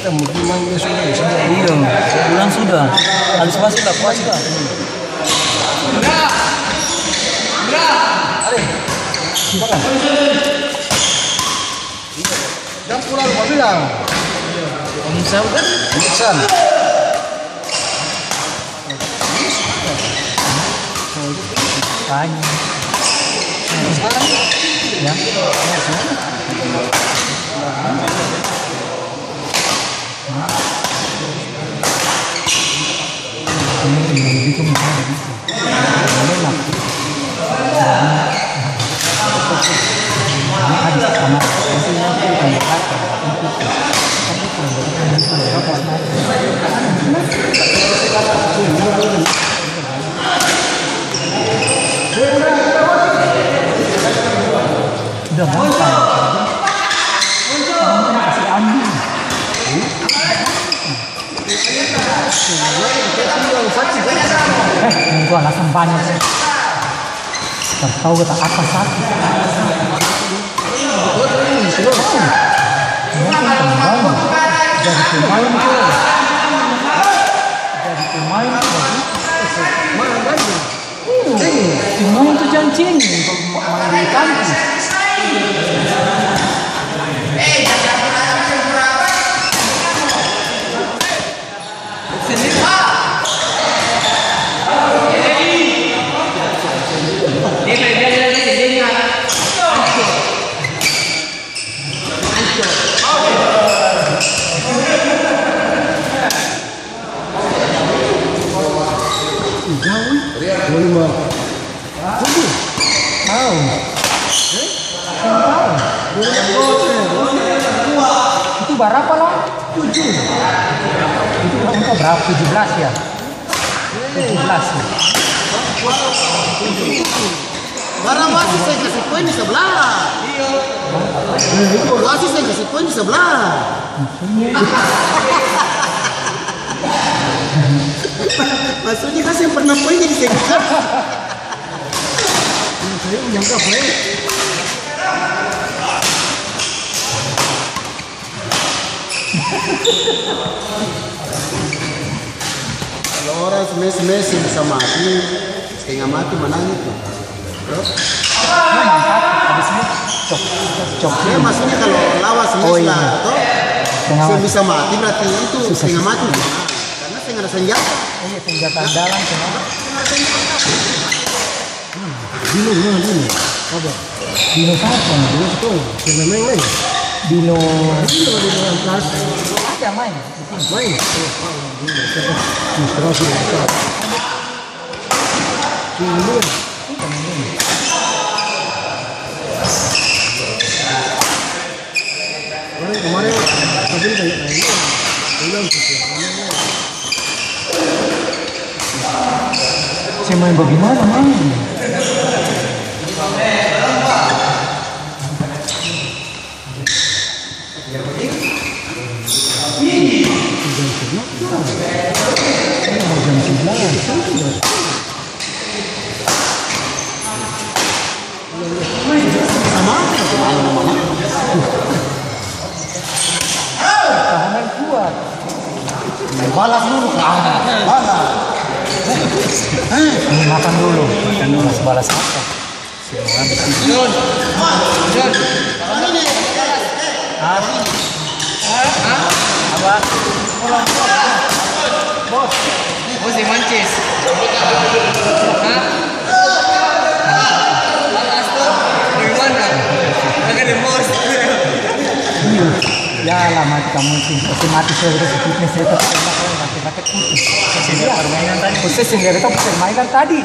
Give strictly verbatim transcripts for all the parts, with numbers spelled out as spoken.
Iya, pulang sudah. Habis masuk lah, puas lah. Ale, siapa? Jam pulang, gua bilang. Om Sam kan? Om Sam. Tanya. Sekarang? Ya. Udah gampang. Kasih ambil. Eh, itu alasan banyak sih. Tar tau kata apa sakit. Jadi pemain tuh. Jadi pemain tuh. Cuma itu janji ini, untuk main di kampus. Jauh, eh? Dua lima. Tujuh. Tahu. Eh? Tahu. Dua lima. Itu berapa lah? Tujuh. Itu berapa? Tujuh belas ya? Tujuh belas ya? Barang wasit seng kasi poin di sebelah. Wasit seng kasi poin di sebelah. Maksudnya kan seng pernah poin jadi seng kasi. Saya menyangka poin. Kalo orang smash-smash seng bisa mati, stenga mati manang itu. Bro? Habis ini cok, cok. Ya, maksudnya kalo lawan smash lah, to? Seng bisa mati berarti itu stenga mati. Karena seng ada senjata. Iya, senjata andalan semua. Dino, di mana Dino? Apa? Dino sapa? Dino Sitohang. Yang main, main? Dino. Dino, Dino yang kelas. Ada main? Main? Oh, Dino. Siapa? Dino, Dino. Dino, Dino. Kemarin, kemarin, tadi tanya, tanya, bilang sih, saya main bagaimana, main? Jam sebelas, jam sebelas. Tahanan kuat. Balas dulu, ah, balas. Ini makan dulu. Makan dulu, balas apa? Hah? Hah? Apa? Bos. Bos di Mancis. Hah? Atas tuh. Bagaimana? Kagak ada bos. Iya. Ya lah, mati kamu sih. Oke, mati saya udah fitness saya tetap enak, mati, mati putih. Saya sih nggak permainan tadi. Saya sih nggak tahu permainan tadi.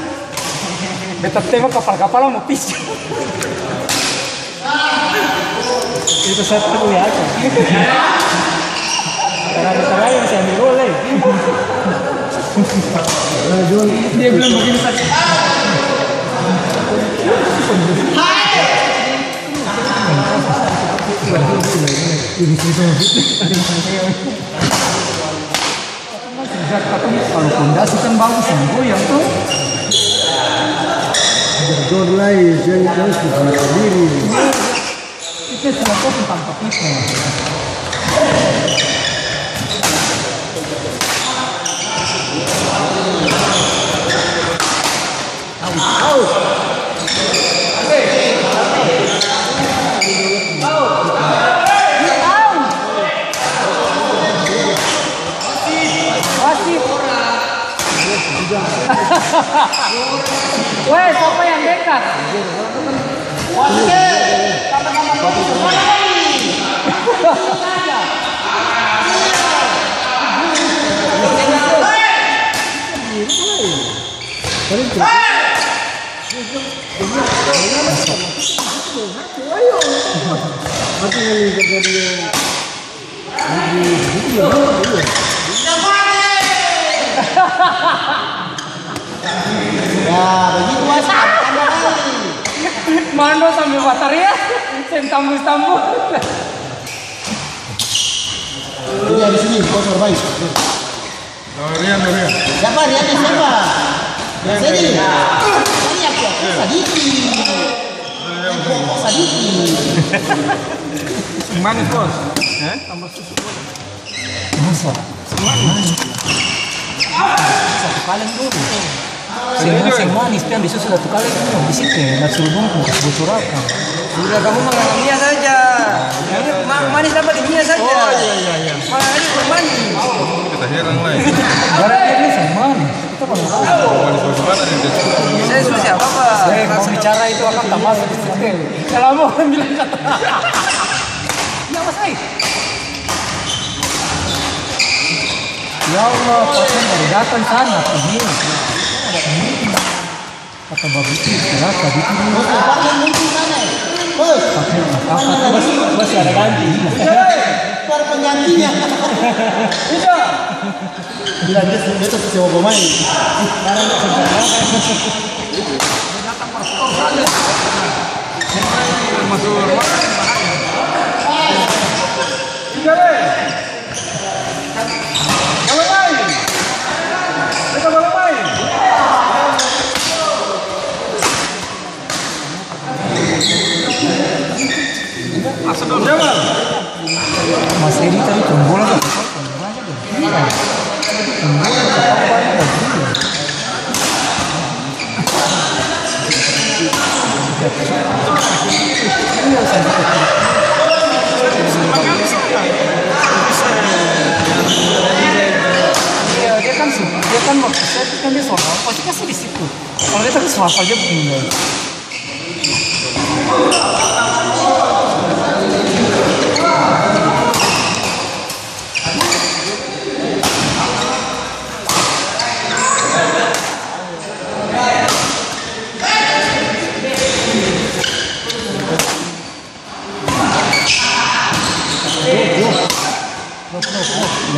Beta tembak kapal-kapal mo pis. Itu saya tahu ya, Kak. Karena terakhir saya ambil gol, eh. Dia bilang begini tadi. Ini cerita. Katong kalo pondasi kan bagus, seng goyang to. Jador lai, jang, jang su harga diri. Itu sudah kosong tanpa kita. Weh, siapa yang dekat? Ya, begitu, Mas. Mando sambil batarea, seng tambus-tambus. Ini habis ini, kosong, baik. Oh, Rian, Rian. Siapa Rian, siapa? Rian, Sini. Rian. Ini aku, aku sadiki. Yang kelompok sadiki. Manis, Bos. Hah? Tambah susu, Bos. Masa? Manis. Satu kaleng dulu. Seng, seng manis, pi ambe susu satu kaleng dulu. Di situ, nak suruh bungkus, bocor akang. Sudah, kamu mah mie saja. Ini ma-, manis tambah di mie saja. Oh, iya, iya, iya. Malah ini kurang manis. Kita heran lai. Gara-gara dia seng manis. Kita manis. Manis bagaimana nih, dia suka manis. Saya suruh siapa, Pak? Eh, mau bicara itu akang tak masuk di situ. Kalau mau bilang kata. Ya, Mas, eh. Ya Allah, pasien baru datang sana, ini. Kata bagitu, istirahat bagitu dulu. Bos, pasien muncul sana. Bos. Pasien apa? Masih, masih ada ganti. Keluar penggantinya. Bisa. Bilang dia, dia tuh sewa pemain. Masuk. Tiga deh. Bola main. Mereka bola main. Masuk dulu. Jamal. Mas Edi tadi turun bola kan? Turun bola kan? Turun bola kan? Iya, dia kan su-, dia kan waktu set kan dia soal, pasti kasih di situ. Kalau dia kan soal saja begini.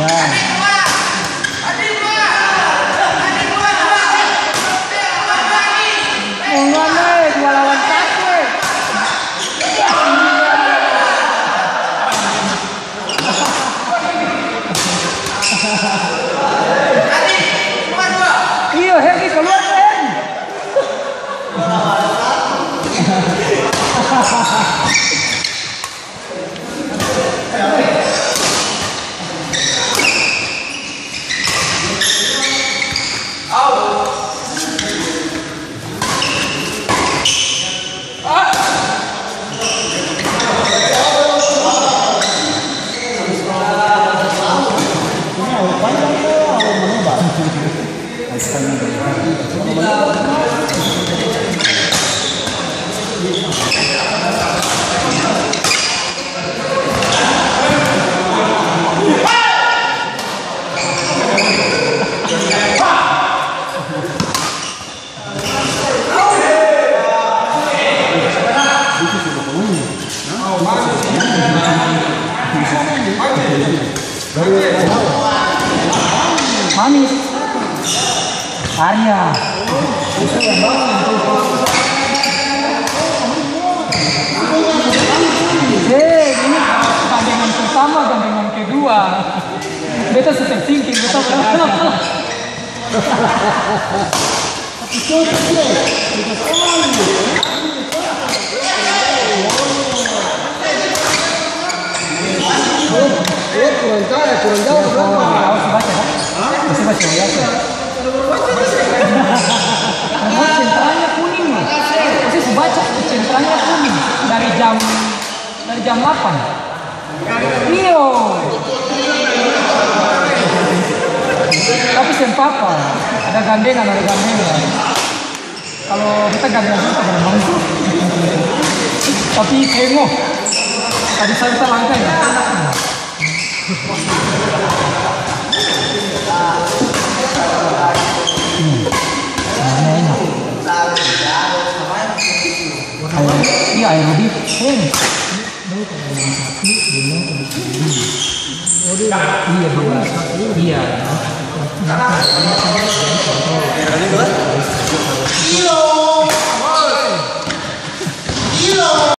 Ya. Dua lawan satu, eh. Iyo, Heri, keluar, Heri. Manis. Arya. Eh, ini gandengan pertama, gandengan kedua. Beta su tersingkir, beta. Eh, kurang jauh, kurang jauh, berapa? Harus baca, kan? Harus baca, ya, kan? Karena centranya kuning, nih. Harus baca, centranya kuning. Dari jam Dari jam delapan. Iyo. Tapi seng papa, ada gandengan, ada gandengan. Kalo beta gandengan, beta gandengan. Tapi tengo, tadi saya beta langkah ya. Hmm. Nah, enak. Aer, iya, aerobik. Hmm. Iya, dua. Iya.